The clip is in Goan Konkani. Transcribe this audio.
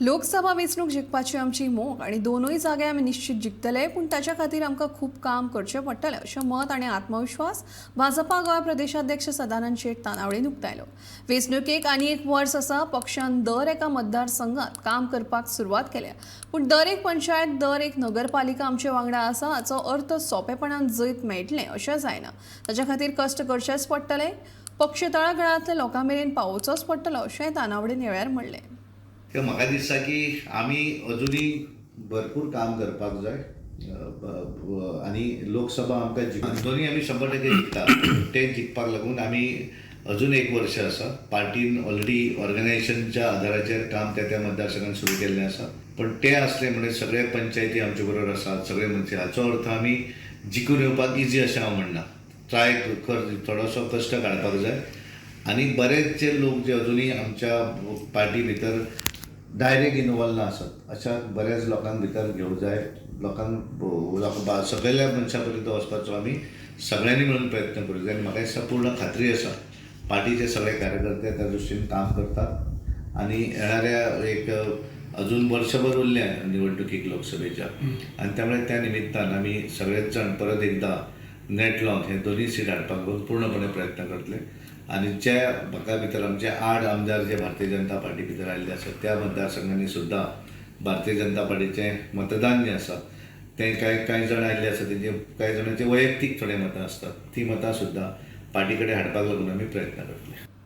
लोकसभा वेंचणूक जिखपाची आमची मोख आनी दोनूय जागे आमी निश्चित जिखतले, पूण ताच्या खातीर आमकां खूब काम करचें पडटलें अशें मत आनी आत्मविश्वास भाजपा गोंय प्रदेशाध्यक्ष सदानंद शेट तानावडीन उक्तायलो. वेंचणुकेक आनी एक वर्स आसा. पक्षान दर एका मतदारसंघात काम करपाक सुरवात केल्या, पूण दर एक पंचायत, दर एक नगरपालिका आमचे वांगडा आसा हाचो अर्थ सोंपेपणान जैत मेळटलें अशें जायना. ताच्या खातीर कश्ट करचेच पडटले, पक्ष तळागाळांतल्या लोकां मेरेन पावोवचोच पडटलो अशेंय तानावडीन ह्या वेळार म्हणलें. तें म्हाका दिसता की आमी अजुनूय भरपूर काम करपाक जाय आनी लोकसभा आमकां दोनूय आमी 100% जिखता. तें जिखपाक लागून आमी अजून एक वर्स आसा. पार्टीन ऑलरेडी ऑर्गनायझेशनच्या आदाराचेर काम त्या त्या मतदारसंघात सुरू केल्लें आसा, पण तें आसलें म्हणजे सगळे पंचायती आमचे बरोबर आसात, सगळे मनशे, हाचो अर्थ आमी जिखून येवपाक इजी अशें हांव म्हणना. ट्राय कर, थोडोसो कश्ट काडपाक जाय आनी बरेचशे लोक जे अजुनूय आमच्या पार्टी भितर डायरेक्ट इनवॉल्व ना आसत अशा बऱ्याच लोकांक भितर घेवंक जाय. लोकांक सगळ्या मनशां पर्यंत वचपाचो आमी सगळ्यांनी मेळून प्रयत्न करूंक जाय. आनी म्हाका दिसता पूर्ण खात्री आसा पार्टीचे सगळे कार्यकर्ते त्या दृश्टीन काम करतात आनी येणाऱ्या एक अजून वर्षभर उरलें निवडणुकीक लोकसभेच्या आनी त्यामुळे त्या निमित्तान आमी सगळेच जाण परत एकदा नेट लावन हे दोनूय सीट हाडपाक पूर्णपणे प्रयत्न करतले. आनी ज्या म्हाका भितर आमचे 8 आमदार जे भारतीय जनता पार्टी भितर आयिल्ले आसात त्या मतदारसंघांनी सुद्दां भारतीय जनता पार्टीचें मतदान जें आसा तें कांय कांय जाण आयिल्ले आसा तेंचे कांय जाणांचे वैयक्तीक थोडे मतां आसतात, ती मतां सुद्दां पार्टी कडेन हाडपाक लागून आमी प्रयत्न करतले.